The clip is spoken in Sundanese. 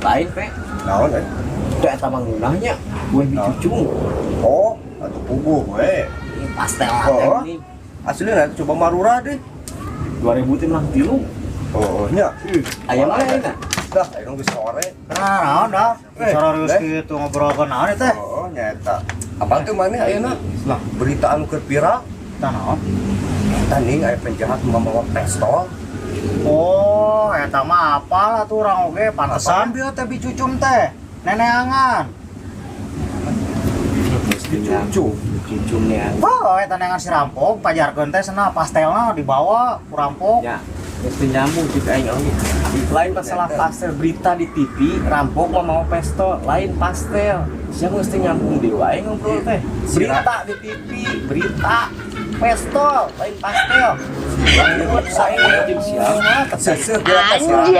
Lain, Pe. Naon eh? Teu eta mah ngeunahnya. Kue bicucung. Oh, atuh puguh we. Ini pastel teh Oh. ini. Asli nanti coba marurah deh. 2000 teh menang tilu. Oh, nya. Aya mana ayeuna? Dah, ayo geus sore. Nah, naon dah? Eh, Serius eh. gitu ngobrol ke naon teh? Oh, nyata. Apa tuh mana ayeuna? Lah, berita anu keur viral. Tah naon? Eta nih aya penjahat membawa pistol. Oh, eta mah apal atuh urang oge, pantesan bieu teh bicucum teh. Neneangan. Cucu. Cucungnya. Oh, eta neangan si rampok, pajarkeun teh cenah pastelna dibawa ku rampok. Ya, mesti nyambung cik aing oge. Lain masalah pastel, berita di TV, rampok mah mau pistol, lain pastel. Siapa mesti nyambung deui wae ngobrol teh. Berita di TV, berita pistol, lain pastel. Saya jeung siapa? Seseuh geura teh si rampok.